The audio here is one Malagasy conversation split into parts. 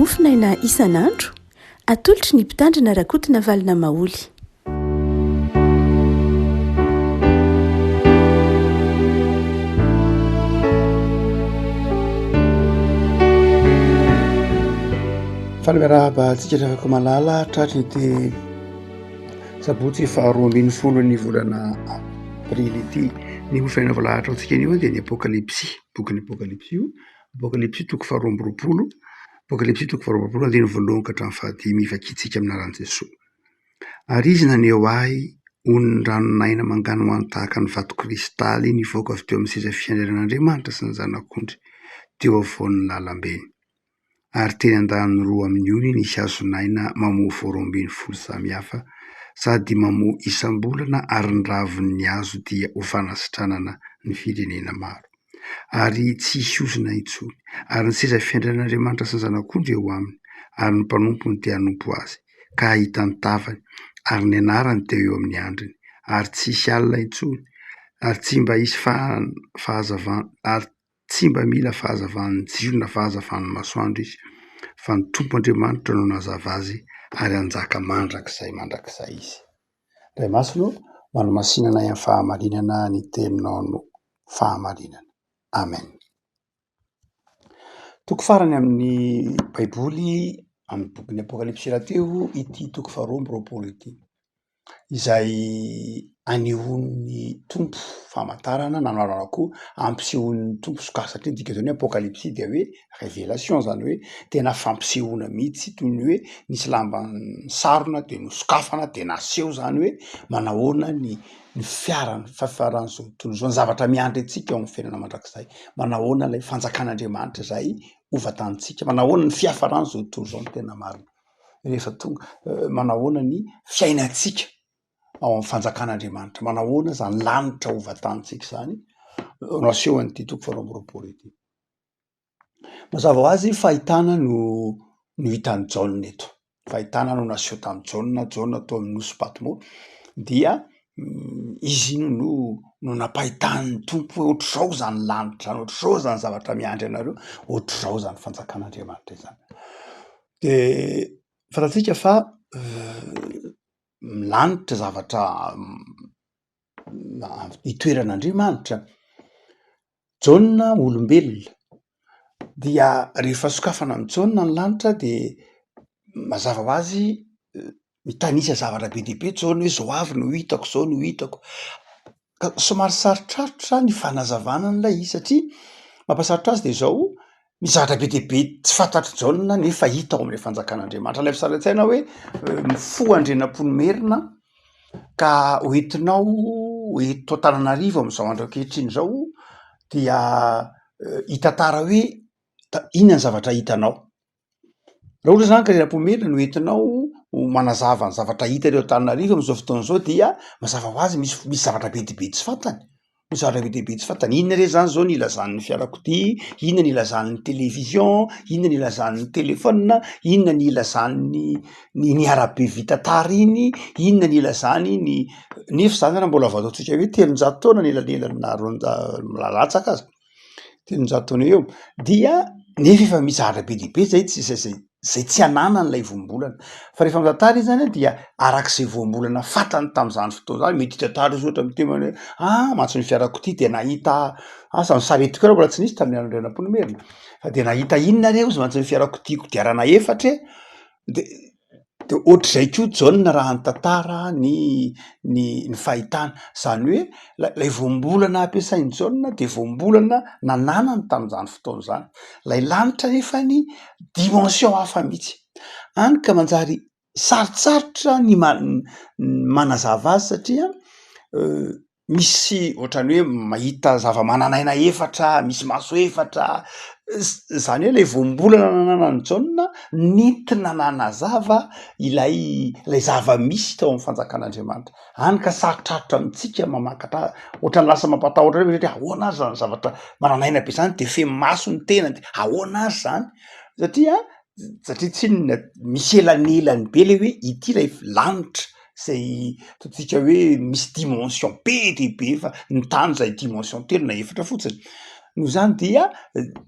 Mofonaina isan'andro, atolotry ny Mpitandrina Rakotonavalona Maholy. Faly miarahaba antsika ry havako malala tratry ity sabotsy faharoa ambin'ny folo ny volana aprily ity. Ny hofaina voalahatra antsika anio dia ny apokalypsy, bokin'ny apokalypsy io. Apokalypsy toko faharoa amby roapolo, Apokalypsy toko faharoa amby roapolo andininy voalohany ka hatramin'ny fahadimy vakintsika amin'ny anaran'i Jesoa. Ary izy naneho ahy onin-dranon'aina manganohano tahaka ny vato kristaly nivoaka avy teo amin'ny seza fiandrianan'Andriamanitra sy ny Zanak'ondry teo afovoan'ny lalambeny. Ary teny an-daniny roa amin'ny ony nisy hazon'aina mamoa voa 12 samihafa, sady mamoa isam-bolana ary ny ravin'ny hazo dia ho fanasitranana ny firenena maro. Ary tsy hisy ozona intsony, ary ny seza fiandrianan'Andriamanitra sy ny Zanak'ondry eo aminy, ary ny mpanompony dia hanompo azy. ka hahita ny tavany, ary ny anarany dia eo amin'ny andriny, ary tsy hisy alina intsony, ary tsy mba hisy fahazavan- ary tsy mba mila fahazavan'ny jiro na fahazavan'ny masoandro izy, fa ny Tompo Andriamanitra no nazava azy, ary hanjaka mandrakizay mandrakizay izy. Ray Masina ô, manomasina anay amin'ny fahamarinana ny teninao no fahamarinana. Amen. Toko farany amin'ny baiboly amin'ny bokin'ny apokalypsy rahateo ity toko faharoa amby roapolo ity, izay anehoan'ny Tompo famantarana na anarana koa ampisehoan'ny Tompo sokafy satria ny dikan'izany hoe apokalypsy dia hoe revelation zany hoe tena fampisehoana mihitsy toy ny hoe nisy lamba nisarona de nosokafana de naseho zany hoe manahoana ny ny fiarany fahafaran'izao tontolo izao, ny zavatra miandry antsika ao amin'ny fiainana mandrakizay, manahoana ilay fanjakan'Andriamanitra izay ho vantanintsika, manahoana ny fiafaran'izao tontolo izao no tena marina, rehefa tonga, manahoana ny fiainantsika ao amin'ny fanjakan'Andriamanitra, manahoana izany lanitra ho vantanintsika izany no asehon'ity toko faharoa amby roapolo ity. Mazava ho azy fahitana no no hitan'i Jaona eto, fahitana no naseho tamin'i Jaona, Jaona tao amin'ny nosy Patmo dia izy iny no no nampahitan'ny Tompo hoe ohatr'izao zany lanitra zany, ohatr'izao zany zavatra miandry anareo, ohatr'izao zany fanjakan'Andriamanitra izany. De fantatsika fa ny lanitra zavatra itoeran'Andriamanitra. Jaona olombelona dia rehefa sokafana amin'i Jaona ny lanitra de mazava ho azy mitanisa zavatra be dia be Jaona hoe zao avy no hitako, zao no hitako, ka somary sarotrarotra ny fanazavana an'ilay izy satria mampasarotra azy de zao misy zavatra be dia be tsy fantatr'i Jaona nefa hita ao amin'ilay fanjakan'Andriamanitra. Alaivo sary an-tsaina hoe mifoha Andrianampoinimerina ka hoentinao eto Antananarivo amin'izao andro ankehitriny izao dia hitantara hoe inona ny zavatra hitanao. Raha ohatra zany ka Andrianampoinimerina no entinao ho manazava ny zavatra hita eto Antananarivo amin'izao fotoana izao dia mazava ho azy misy misy zavatra be dia be tsy fantany. Misy zavatra be dia be tsy fantany. Inona re zany zao ny ilazan'ny fiarakodia, inona ny ilazan'ny television, inona ny ilazan'ny telefaonina, inona ny ilazan'ny ny ny arabe vita tara iny, inona ny ilazany ny nefa zany raha mbola vao ataontsika hoe 300 taona ny elanelany na roanja- latsaka aza. 300 taona eo dia nefa efa misy zavatra be dia be zay tsy zay zay zay tsy ananany ilay voambolana fa rehefa mitantara izy zany dia arak'izay voambolana fantany tamin'izany fotoana zany mety hitantara izy ohatra miteny hoe ah mantsy ny fiarakodia de nahita asa ny sarety koa mbola tsy nisy tamin'ny andron'i Andrianampoinimerina fa de nahita inona re ozy mantsy ny fiarakodia kodiarana efatra e de De ohatr'izay koa Jaona raha nitantara ny ny ny fahitana, zany hoe la- lay voambolana ampiasain'i Jaona de voambolana nananany tamin'izany fotoana izany, lay lanitra nefany dimension hafa mihitsy, hany ka manjary sarotsarotra ny ma- ny manazava azy satria misy ohatran'ny hoe mahita zava-manan'aina efatra, misy maso efatra, zany hoe le voambolana nananan'i Jaona nentina nanazava ilay ilay zava-misy tao amin'ny fanjakan'Andriamanitra, hany ka sarotrarotra amintsika mamakatra azy, ohatran'ny lasa mampatahotra hoe satria ahoana ary zany zavatra manan'aina be zany de feno maso ny tenany de ahoana ary zany? Satria satria tsinona misy elanelany be le hoe ity lay lanitra zay ataontsika hoe misy dimension be dia be fa ny tany zay dimension telo na efatra fotsiny. Noho izany dia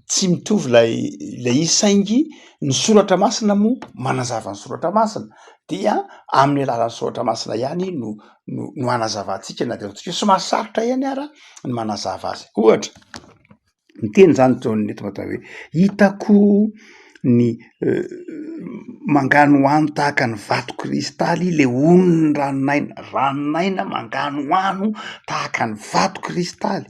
tsy mitovy ilay ilay izy saingy ny soratra masina moa manazava ny soratra masina dia amin'ny alalan'ny soratra masina ihany no no no anazavantsika na dia ataontsika hoe somary sarotra ihany ara ny manazava azy. Ohatra, Miteny izany Jaona eto fa hoe hitako ny manganohano tahaka ny vato kristaly le onin'ny ranon'aina, ranon'aina manganohano tahaka ny vato kristaly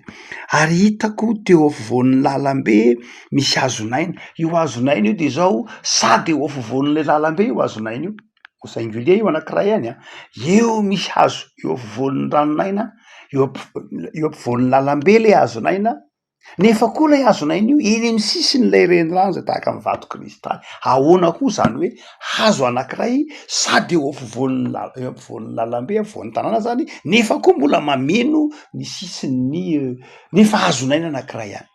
ary hitako teo afovoan'ny lalambe misy hazon'aina, io hazon'aina io de zao sady eo afovoan'le lalambe io hazon'aina io, au singulier io anakiray any an, eo misy hazo eo afovoan'ny ranon'aina, eo ampo- eo ampovoan'ny lalambe le hazon'aina, nefa koa lay hazon'aina io eny amin'ny sisin'ilay renirano zay tahaka ny vato kristaly, ahoana koa zany hoe hazo anakiray sady eo afovoan'ny lal- eo ampovoan'ny lalambe afovoan'ny tanàna zany nefa koa mbola mameno ny sisin'ny nefa hazon'aina anakiray ihany.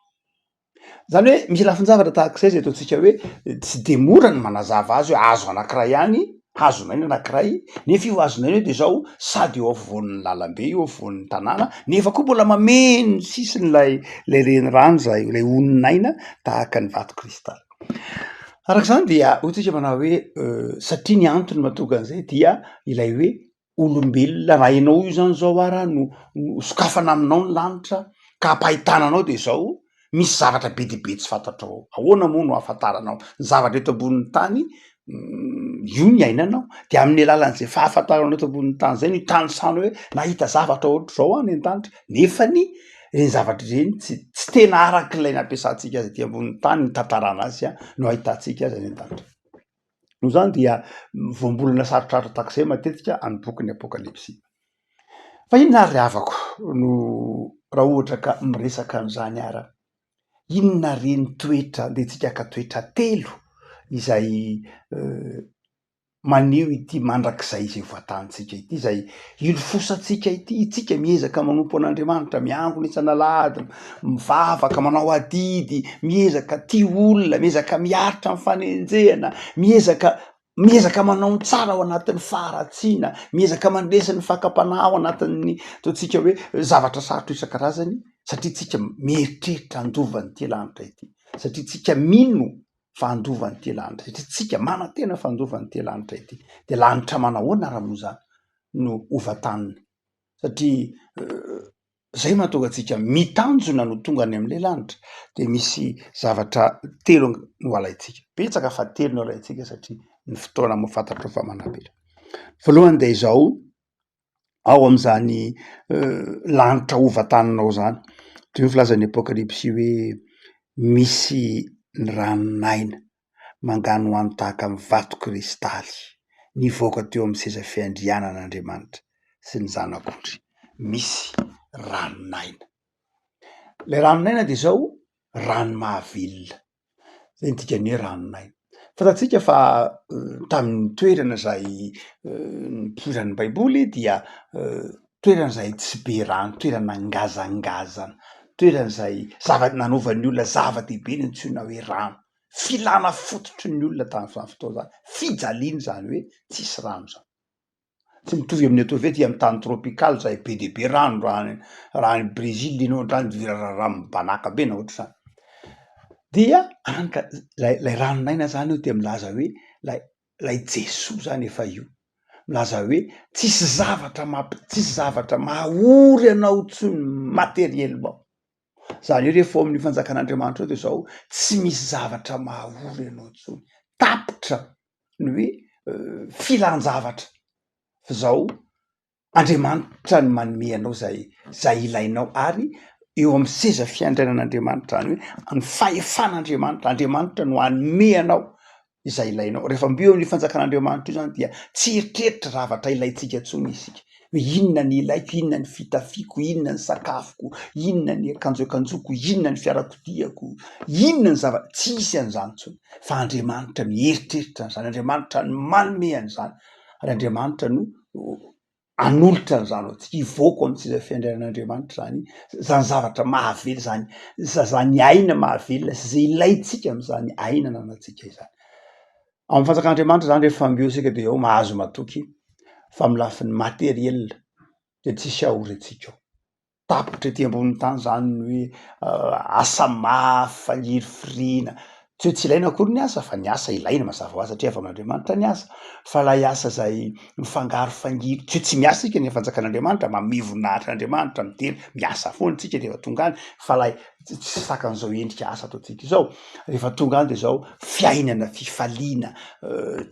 Zany hoe misy lafin-javatra tahak'izay zay ataontsika hoe tsy de mora ny manazava azy hoe hazo anankiray ihany, hazon'aina anankiray, nefa io hazon'aina io de zao sady eo afovoan'ny lalambe io, afovoan'ny tanàna, nefa koa mbola mameno ny sisin'ilay lay renirano zay, ilay onin'aina tahaka ny vato kristaly. Arak'izany dia hoy tsika manao hoe satria ny antony mahatonga an'izay dia ilay hoe olombelona raha ianao io zany zao ara no no sokafana aminao ny lanitra ka ampahitana anao de zao misy zavatra be dia be tsy fantatrao ao, ahoana moa no ahafantaranao ny zavatra eto ambonin'ny tany io ny iainanao de amin'ny alalan'izay fahafantaranao eto ambonin'ny tany zay no hitanisanao hoe nahita zavatra ohatr'izao aho any an-danitra nefany reny zavatra ireny tsy tsy tena arak'ilay nampiasantsika azy ety ambonin'ny tany nitantarana azy an no ahitantsika azy any an-danitra. Noho izany dia voambolana sarotrarotra tahak'izay matetika any bokin'ny Apokalypsy. Fa inona ary ry havako no raha ohatra ka miresaka an'izany ara? Inona re ny toetra, andeha tsika haka toetra telo izay maneho ity mandrakizay izay voatanintsika ity, izay ilofosantsika ity, itsika miezaka manompo an'Andriamanitra, miangona isan'alahady, mivavaka, manao adidy, miezaka tia olona, miezaka miaritra ny fanenjehana, miezaka miezaka manao ny tsara ao anatin'ny faharatsiana, miezaka mandresy ny fakam-panahy ao anatin'ny ataontsika hoe zavatra sarotra isan-karazany satria tsika mieritreritra handova an'ity lanitra ity, satria tsika mino fa handova an'ity lanitra ity, tsika manantena fa handova an'ity lanitra ity, de lanitra manahoana ary moa zany no hovantanina satria zay mahatonga antsika mitanjona no tonga any am'le lanitra de misy zavatra telo no alaintsika, betsaka fa telo no alaintsika satria ny fotoana moa fantatrao fa manam-petra, voalohany de izao ao am'zany lanitra hovantaninao zany, toy ny filazan'ny apokalypsy hoe misy ny ranon'aina manganohano tahaka ny vato kristaly nivoaka teo amin'ny seza fiandrianan'Andriamanitra sy ny Zanak'ondry. Misy ranon'aina. Ilay ranon'aina dia izao, rano mahavelona. Zay ny dikan'ny hoe ranon'aina. Fantatsika fa tamin'ny toerana izay nipoiran'ny baiboly dia toerana izay tsy be rano, toerana ngazangazana, toerana izay zava- nanaovan'ny olona zava-dehibe ny antsoina hoe rano. Filana fototry ny olona tamin'izany fotoana izany, fijaliana izany hoe tsisy rano izany. Tsy mitovy amin'ny atao hoe aty amin'ny tany tropikaly izay be dia be rano raha any raha any Brezila ianao ohatr'izany dia rano mibanaka be na ohatr'izany. Dia hany ka lay lay ranon'aina zany eo dia milaza hoe lay lay Jesoa zany efa io, milaza hoe tsisy zavatra mampi- tsisy zavatra mahaory anao intsony materiellement. Zany hoe rehefa ao amin'ny fanjakan'Andriamanitra ao de zao tsy misy zavatra mahaory anao intsony, tapitra ny hoe filan-javatra fa zao Andriamanitra no manome anao zay zay ilainao ary eo amin'ny seza fiandrianan'Andriamanitra zany hoe ny fahefan'Andriamanitra, Andriamanitra no hanome anao izay ilainao. Rehefa mby eo amin'io fanjakan'Andriamanitra io zany dia tsy hieritreritra zavatra ilaintsika intsony isika, hoe inona ny ilaiko, inona ny fitafiako, inona ny sakafoko, inona ny akanjo akanjoko, inona ny fiarakodiako, inona ny zava-, tsy hisy an'izany intsony fa Andriamanitra mieritreritra an'izany, Andriamanitra no manome an'izany ary Andriamanitra no hanolotra an'izany ho antsika, hivoaka ao amin'ny seza fiandrianan'Andriamanitra zany, zany zavatra mahavelona zany, zany aina mahavelona sy zay ilaintsika am'zany aina ananantsika izany. Ao amin'ny fanjakan'Andriamanitra zany rehefa mby eo isika de eo mahazo matoky fa amy lafiny materiel de tsisy aory antsika ao. Tapitra ety ambonin'ny tany zany ny hoe asa mafy, fangirifiriana, tsy hoe tsy ilaina akory ny asa fa ny asa ilaina mazava ho azy satria avy amin'Andriamanitra ny asa, fa ilay asa izay mifangaro fangiry, tsy hoe tsy miasa isika ny fanjakan'Andriamanitra, manome voninahitra an'Andriamanitra, midera, miasa foana isika rehefa tonga any fa ilay tsy zakan'izao endrika asa ataontsika izao, rehefa tonga any de zao fiainana, fifaliana,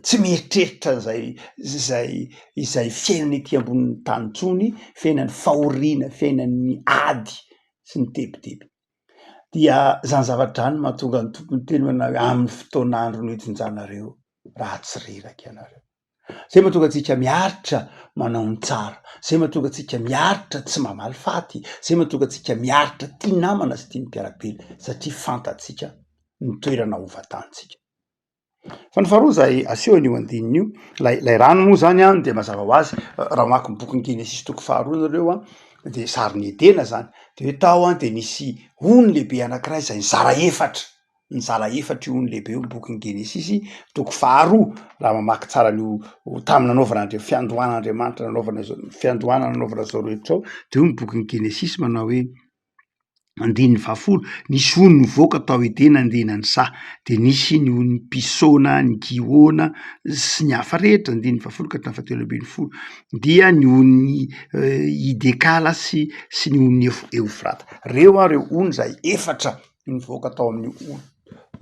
tsy mieritreritra an'izay zay izay fiainana ety ambonin'ny tany intsony, fiainan'ny fahoriana, fiainan'ny ady sy ny tebiteby. Dia zany zavatra zany no mahatonga ny Tompo miteny manao hoe amin'ny fotoan'andro no hijinjanareo raha tsy reraka ianareo. Zay mahatonga antsika miaritra manao ny tsara, zay mahatonga antsika miaritra tsy mamaly faty, zay mahatonga antsika miaritra tia namana sy tia ny mpiara-belona satria fantatsika ny toerana ho vatantsika. Fa ny faharoa izay asehon'io andininy io, ilay ilay rano moa zany an de mazava ho azy raha mamaky ny bokin'ny Genesisy toko faharoa nareo an de sarin'i Edena zany, de hoe tao an de nisy ony lehibe anankiray zay nizara efatra, nizara efatra io ony lehibe io ny bokin'ny Genesisy toko faharoa, raha mamaky tsara an'io tamin'ny nanaovana an'ireo fiandohan'Andriamanitra nanaovana izao fiandohana nanaovana izao rehetra izao de hoy ny bokin'ny Genesisy manao hoe. Andininy fahafolo, nisy ony nivoaka tao Edena handeha ny saha, dia nisy ny ony Pisona, ny Gihona sy ny hafa rehetra, andininy fahafolo ka hatramin'ny fahatelo ambin'ny folo, dia ny ony Hidekala sy sy ny ony Eofrata. Reo ary ireo ony izay efatra nivoaka tao amin'ny ony,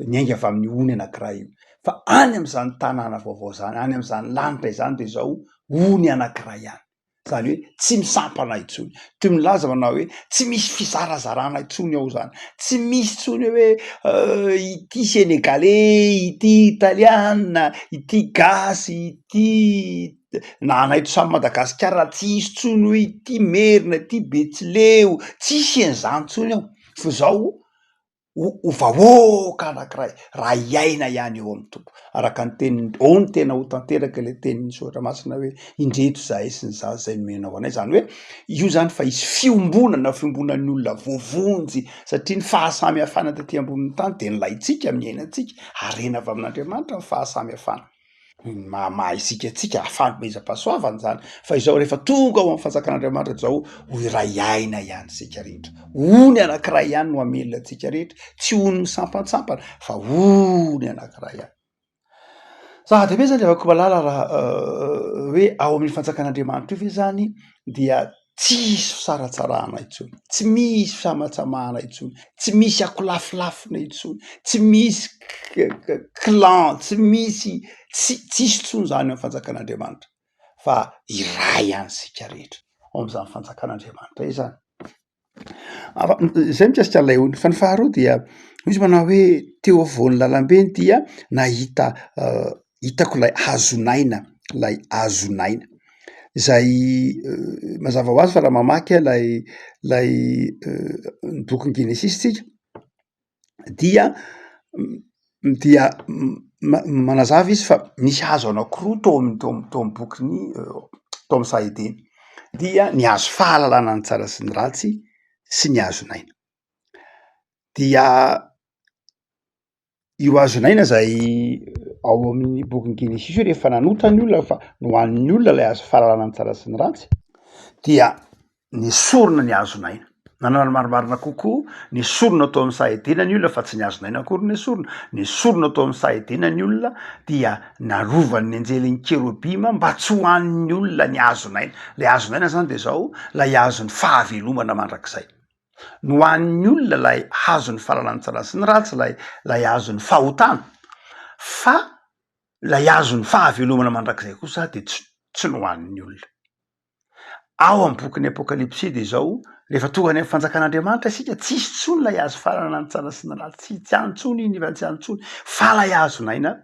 niainga avy amin'ny ony anankiray io. Fa any amin'izany tanàna vaovao izany, any amin'izany lanitra izany dia izao ony anankiray ihany. Zany hoe tsy misampana intsony, toy milaza manao hoe tsy misy fizarazarana intsony ao zany, tsy misy intsony hoe ity senegaley, ity italiana, ity gasy, ity na na eto samy Madagasikara tsy hisy intsony hoe ity merina, ity betsileo, tsisy an'izany intsony ao fa zao ho ho vahoaka anankiray raha hiaina ihany eo amin'ny Tompo. Araka ny teniny, ao no tena ho tanteraka ilay tenin'ny soratra masina hoe indreto izahay sy ny zaza izay nomenao anay. Izany hoe io zany fa hisy fiombonana, fiombonan'ny olona voavonjy satria ny fahasamihafana taty ambonin'ny tany dia nilaintsika amin'ny iainantsika, harena avy amin'Andriamanitra ny fahasamihafana. Ny maha maha isika antsika, fanomezam-pahasoavana izany, fa izao rehefa tonga ao amin'ny fanjakan'Andriamanitra dia izao ho iray aina ihany isika rehetra, ony anankiray ihany no hamelona antsika rehetra, tsy ony misampantsampana fa ony anankiray ihany. Zava-dehibe zany ry havako malala raha hoe ao amin'ny fanjakan'Andriamanitra io ve zany dia Tsy hisy fisaratsarahana intsony, tsy misy fisamatsamahana intsony, tsy misy akolafilafina intsony, tsy misy clan, tsy misy tsy tsisy intsony zany amin'ny fanjakan'Andriamanitra fa iray ihany isika rehetra ao am'zany fanjakan'Andriamanitra izany. Zay mikasika an'ilay olona, fa ny faharoa dia izy manao hoe teo afovoan'ny lalambe dia nahita hitako ilay hazon'aina, ilay hazon'aina izay mazava ho azy fa raha mamaky ilay ilay ny bokin'ny genesisy tsika dia dia manazava izy fa nisy hazo anankiroa tao amin'ny tao amin'ny tao amin'ny bokin'ny tao amin'ny saha edena dia ny hazo fahalalana ny tsara sy ny ratsy sy ny hazon'aina dia Io hazon'aina izay ao amin'ny bokin'ny Genesisy io rehefa nanota ny olona fa nohanin'ny olona ilay hazo fahalalana ny tsara sy ny ratsy dia nesorina ny hazon'aina. Na ny marimarina kokoa, nesorina tao amin'ny saha Edena ny olona fa tsy ny hazon'aina akory no nesorina. Nesorina tao amin'ny saha Edena ny olona dia narovan'ny anjelin'ny kerobima mba tsy hohanin'ny olona ny hazon'aina. Ilay hazon'aina zany de zao, ilay hazon'ny fahavelomana mandrakizay. Nohanin'ny olona ilay hazon'ny fahalalana ny tsara sy ny ratsy, ilay ilay hazon'ny fahotana, fa ilay hazon'ny fahavelomana mandrakizay kosa dia tsy tsy nohanin'ny olona. Ao amin'ny bokin'ny Apokalypsy dia izao, rehefa tonga any amin'ny fanjakan'Andriamanitra isika, tsisy intsony ilay hazo fahalalana ny tsara sy ny ratsy, tsy any intsony iny fa tsy any intsony, fa ilay hazon'aina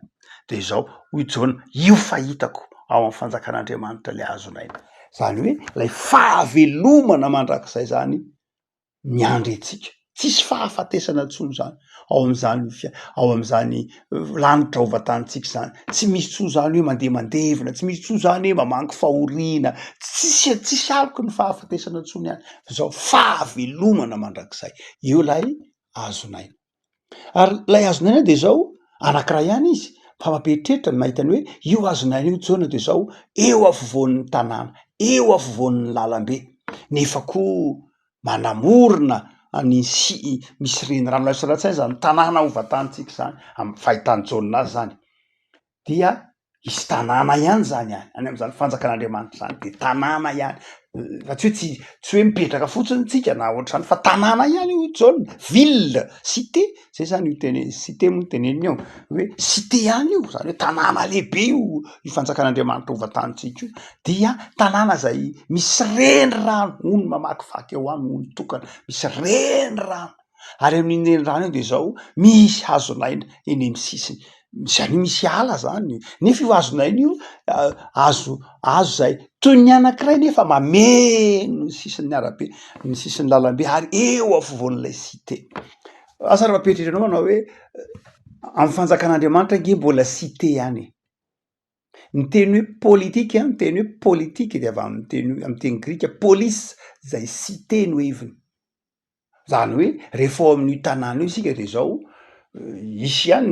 dia izao, hoy Jaona, io fahitako ao amin'ny fanjakan'Andriamanitra ilay hazon'aina. Zany hoe ilay fahavelomana mandrakizay zany miandry antsika, tsisy fahafatesana intsony zany ao am'zany fia- ao am'zany lanitra ho vantanintsika zany, tsy misy intsony zany hoe mandeha mandevina, tsy misy intsony zany hoe mamangy fahoriana, tsisy tsisy aloky ny fahafatesana intsony any fa zao fahavelomana mandrakizay, eo ilay hazon'aina. Ary ilay hazon'aina dia izao, anankiray ihany izy, fa mampieritreritra ny mahita ny hoe io hazon'aina io Jaona dia izao eo afovoan'ny tanàna, eo afovoan'ny lalambe, nefa koa. manamorona an'iny si- misy renirano lasa ratsy zany tanàna hovantanintsika zany amin'ny fahitan'i Jaona azy zany dia hisy tanàna ihany zany any, any am'zany fanjakan'Andriamanitra zany de tanàna ihany, fa tsy hoe tsy tsy hoe mipetraka fotsiny tsika na ohatr'zany fa tanàna ihany io hoy Jaona, ville, cité, zay zany io teny cité moa no teneniny eo, hoe cité ihany io, zany hoe tanàna lehibe io io fanjakan'Andriamanitra hovantanintsika io, dia tanàna zay misy renirano, ony mamakivaky eo aminy, ony tokana, misy renirano. Ary amin'iny renirano iny de zao, misy hazon'aina eny amin'ny sisiny, zany hoe misy ala zany, nefa io hazon'aina io hazo hazo zay toy ny anankiray nefa mameno ny sisin'ny arabe, ny sisin'ny lalambe ary eo afovoan'ilay cité. Asa raha mampieritreritra anao manao hoe amin'ny fanjakan'Andriamanitra ange mbola cité ihany e. Ny teny hoe politika, ny teny hoe politika dia avy amin'ny teny amin'ny teny grika polis izay cité no heviny. Zany hoe rehefa ao amin'io tanàna io isika de zao, hisy ihany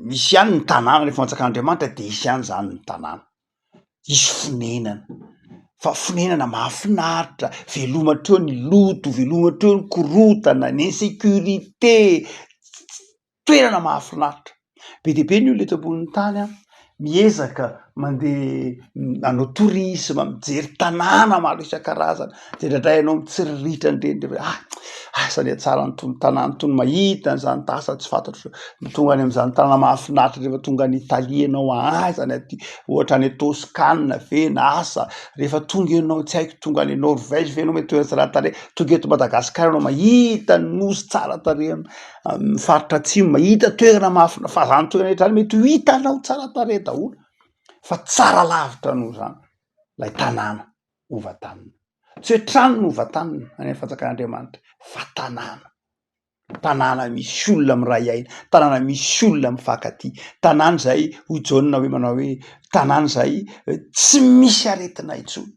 misy ihany ny tanàna rehefa fanjakan'Andriamanitra de hisy ihany zany ny tanàna, hisy fonenana, fa fonenana mahafinaritra, veloma hatreo ny loto, veloma hatreo ny korontana, ny insécurité, toerana mahafinaritra. Be dia be ny olona eto ambonin'ny tany an, miezaka mandeha manao tourisme, mijery tanàna maro isan-karazany, de indraindray ianao mitsiriritra an'ireny de hoe ah! asa ny hatsaran'itony tanàna itony, mahita an'izany asa tsy fantatro, tonga any amin'izany tanàna mahafinaritra rehefa tonga any Italia ianao, aiza ny aty, ohatra any Toscane ve na asa, rehefa tonga ianao tsy haiko tonga any Norvège ve ianao mety toerana tsara tarehy, tonga eto Madagasikara ianao mahita ny nosy tsara tarehy. Amin'ny faritra atsimo mahita toerana mahafina-, fa zany toerana rehetra zany mety ho hitanao tsara tarehy daholo fa tsara lavitra noho zany lay tanàna hovantanina. Tsy hoe trano no hovantanina any amin'ny fanjakan'Andriamanitra fa tanàna, tanàna misy olona miray aina, tanàna misy olona mifankatia, tanàna izay hoy Jaona hoe manao hoe tanàna izay tsy misy aretina intsony.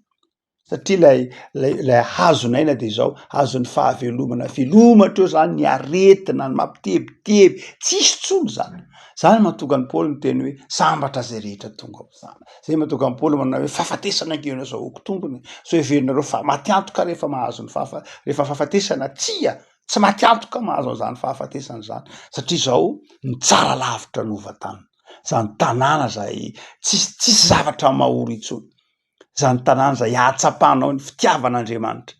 Satria ilay ilay ilay hazon'aina de izao, hazon'ny fahavelomana, veloma hatreo zany ny aretina, ny mampitebiteby, tsisy intsony zany, zany mahatonga an'i Paoly miteny hoe sambatra zay rehetra tonga ao zany, zay mahatonga an'i Paoly manao hoe fahafatesana ange no azahoako tombony, sao heverinareo fa maty antoka rehefa mahazo ny fahafa- rehefa fahafatesana, tsia, tsy maty antoka mahazo an'izany fahafatesana zany, satria zao ny tsara lavitra no ovantanina, zany tanàna zay tsisy tsisy zavatra mahory intsony. zany tanàna izay ahatsapanao ny fitiavan'Andriamanitra.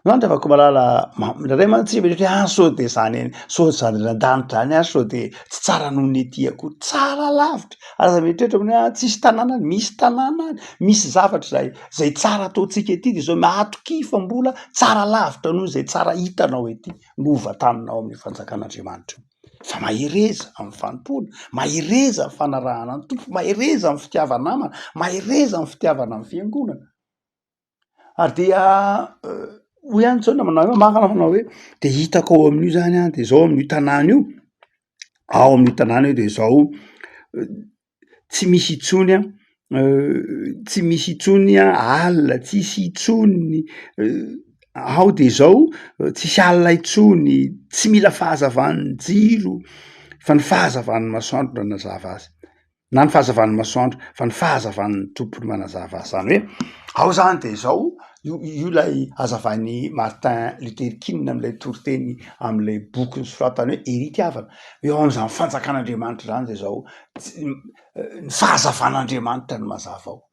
Zany ry havako malala, indraindray mantsy mieritreritra hoe ah sao de zany eny, sao zany any an-danitra zany ary sao de tsy tsara noho ny ety akory, tsara lavitra, aza mieritreritra hoe ah tsisy tanàna any, misy tanàna any, misy zavatra zay zay tsara ataontsika ety de zao matokia fa mbola tsara lavitra noho izay tsara hitanao ety no hovantaninao amin'ny fanjakan'Andriamanitra io. Fa mahereza amin'ny fanompoana, mahereza amin'ny fanarahana ny Tompo, mahereza amin'ny fitiava-namana, mahereza amin'ny fitiavana ny fiangonana. Ary dia hoy ihany Jaona manao hoe marina manao hoe de hitako ao amin'io zany an, de zao amin'io tanàna io, ao amin'io tanàna io de zao tsy misy intsony an, tsy misy intsony an alina, tsisy intsony ao de zao tsisy alina intsony, tsy mila fahazavan'ny jiro fa ny fahazavan'ny masoandro no hanazava azy, na ny fahazavan'ny masoandro fa ny fahazavan'ny Tompo no manazava azy, zany hoe ao zany de zao io io ilay hazavain'i Martin Luther King am'ilay toriteny am'ilay boky nosoratany hoe Heritiavana, eo am'zany fanjakan'Andriamanitra zany de zao tsy ny fahazavan'Andriamanitra no mazava ao,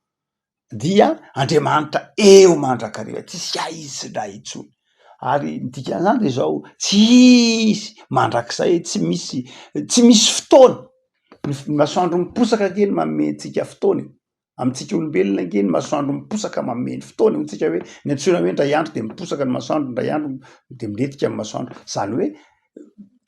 dia Andriamanitra eo mandrakariva, tsisy aizina intsony, ary ny dikan'izany de zao, tsy hisy mandrakizay, tsy misy tsy misy fotoana, ny f- masoandro miposaka ange no manome antsika fotoana e, amintsika olombelona ange ny masoandro miposaka manome ny fotoana, hoy tsika hoe ny antsoina hoe indray andro de miposaka ny masoandro, indray andro de milentika ny masoandro, zany hoe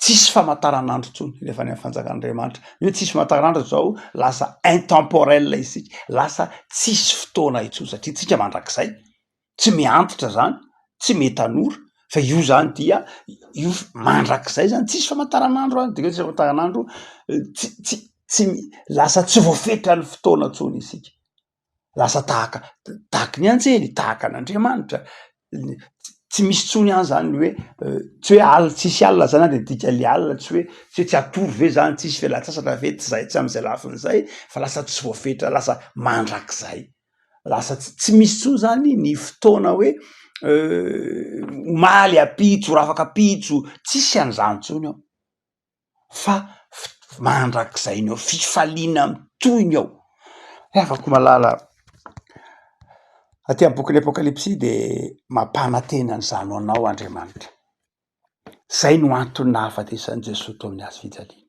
tsisy famantaranandro intsony rehefa any am'fanjakan'Andriamanitra, ny hoe tsisy famantaranandro zao lasa intemporel isika, lasa tsisy fotoana intsony satria tsika mandrakizay, tsy mihantitra zany, tsy miha-tanora fa io zany dia io mandrakizay zany tsisy famantaranandro any, de hoe tsisy famantaranandro tsy tsy tsy lasa tsy voafetran'ny fotoana intsony isika. Lasa tahaka tahaky ny anjely, tahaka an'Andriamanitra, tsy misy intsony any zany ny hoe tsy hoe alina tsisy alina zany an de dikan'le alina tsy hoe tsy hoe tsy hatory ve zany, tsisy fialan-tsasatra ve, tsy zay tsy am'zay lafiny zay fa lasa tsy voafetra lasa mandrakizay, lasa tsy tsy misy intsony zany ny fotoana hoe. omaly, ampitso, rafak'ampitso, tsisy an'izany intsony ao fa mandrakizay ny ao, fifaliana mitohy ny ao. Ry havako malala, aty amy bokin'ny apokalypsy de mampanantena an'izany ho anao Andriamanitra. Zay no antony nahafatesan'i Jesoa teo amin'ny hazo fijaliana.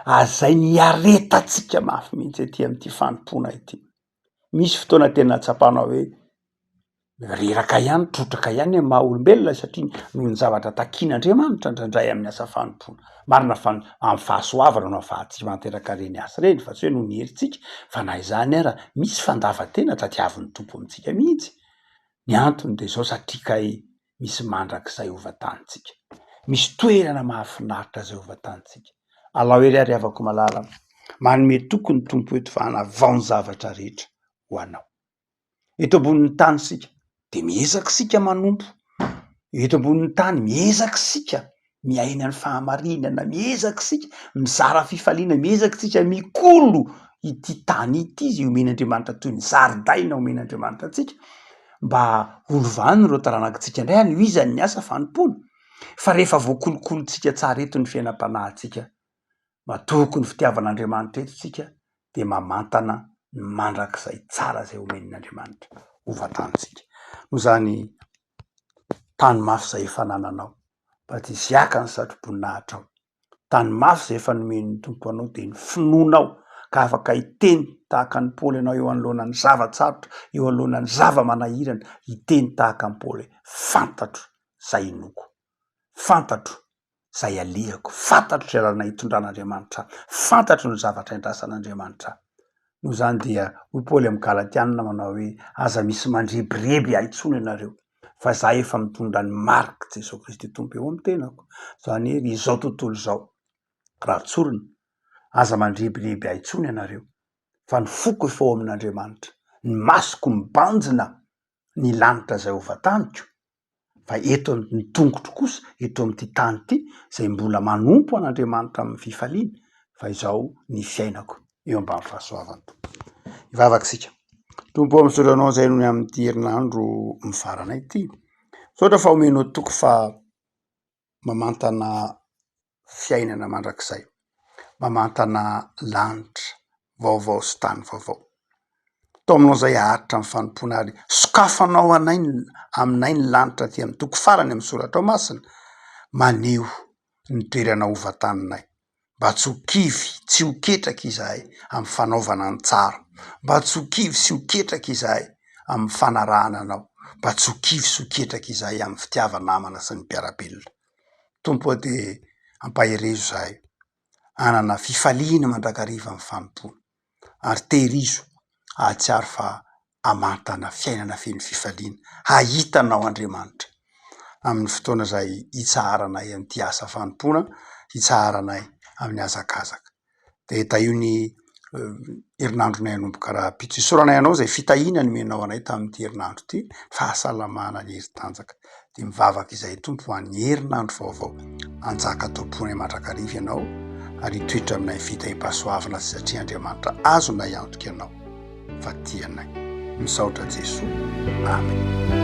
Ary zay niaretantsika mafy mihitsy aty amin'ity fanompoana ity. Misy fotoana tena tsapanao hoe reraka ihany, trotraka ihany ny maha olombelona satria noho ny zavatra takian'Andriamanitra indraindray amin'ny asa fanompoana. Marina fa amin'ny fahasoavana no ahafahantsika manatanteraka ireny asa ireny fa tsy hoe noho ny herintsika fa na izany ara misy fandavan-tena tadiavin'ny Tompo amintsika mihitsy. Ny antony de zao satria kay misy mandrakizay ho vantanintsika. Misy toerana mahafinaritra izay ho vantanintsika. Alao ery ary havako malala, manome toky ny Tompo eto fa hanavao ny zavatra rehetra ho anao. Eto ambonin'ny tany isika de miezaka isika manompo, eto ambonin'ny tany miezaka isika miaina ny fahamarinana, miezaka isika mizara fifaliana, miezaka isika mikolo ity tany ity izay omen'Andriamanitra toy ny zaridaina omen'Andriamanitra antsika mba ho lovan'ireo taranakitsika indray hanohizany ny asa fanompoana. Fa rehefa voakolokolotsika tsara eto ny fiainam-panahintsika, matoky ny fitiavan'Andriamanitra eto isika dia mamantana ny mandrakizay tsara izay omen'Andriamanitra ho vantanintsika. Noho izany tany mafy izay efa anananao, mba tsy hisy haka ny satroboninahitra ao. Tany mafy izay efa nomen'ny Tompo anao dia ny finoanao ka afaka hiteny tahaka an'i Paoly ianao eo anoloana ny zava-tsarotra, eo anoloana ny zava-manahirana, hiteny tahaka an'i Paoly hoe fantatro izay inoako, fantatro izay alehako, fantatro izay lalana hitondran'Andriamanitra ahy, fantatro ny zavatra andrasan'Andriamanitra ahy. Noho izany dia hoy Paoly amin'ny Galatianina manao hoe aza misy mandrebireby ahy intsony ianareo fa za efa mitondra ny marik'i Jesoa Kristy Tompo eo amin'ny tenako. Izany hoe ry izao tontolo izao, raha tsorina, aza mandrebireby ahy intsony ianareo fa ny foko efa ao amin'Andriamanitra, ny masoko mibanjina ny lanitra izay ho vataniko, fa eto ny tongotro kosa eto amin'ity tany ity izay mbola manompo an'Andriamanitra amin'ny fifaliana fa izao ny fiainako eo ambany fahasoavan'ny Tompo. Hivavaka isika. Tompo ô, misaotra anao izay noho ny amin'ity herinandro mifarana ity. Misaotra fa omenao toky fa mamantana fiainana mandrakizay, mamantana lanitra vaovao sy tany vaovao. Taominao izay haharitra ny fanompoana ary sokafanao anay ny aminay ny lanitra aty amin'ny toko farany amin'ny soratra ao masina, maneho ny toerana ho vantaninay. Mba tsy ho kivy, tsy ho ketraka izahay amin'ny fanaovana ny tsara. Mba tsy ho kivy sy ho ketraka izahay amin'ny fanarahana anao. Mba tsy ho kivy sy ho ketraka izahay amin'ny fitiava-namana sy ny mpiara-belona. Tompo ô dia ampaherezo izahay hanana fifaliana mandrakariva amin'ny fanompoana ary tehirizo hahatsiaro fa hamantana fiainana feno fifaliana, hahita Anao Andriamanitra amin'ny fotoana izay hitsaharanay amin'ity asa fanompoana, hitsaharanay amin'ny hazakazaka. Dia tahio ny herinandronay hanomboka rahampitso. Isaoranay Anao izay fitahiana nomenao anay tamin'ity herinandro ity, fahasalamana ny hery tanjaka. Dia mivavaka izahay Tompo ho an'ny herinandro vaovao. Hanjaka ato am-ponay mandrakariva Ianao ary hitoetra aminay ny fitahiam-pahasoavana satria Andriamanitra azonay antoka Ianao. fa tia anay. Misaotra Jesoa. Amen.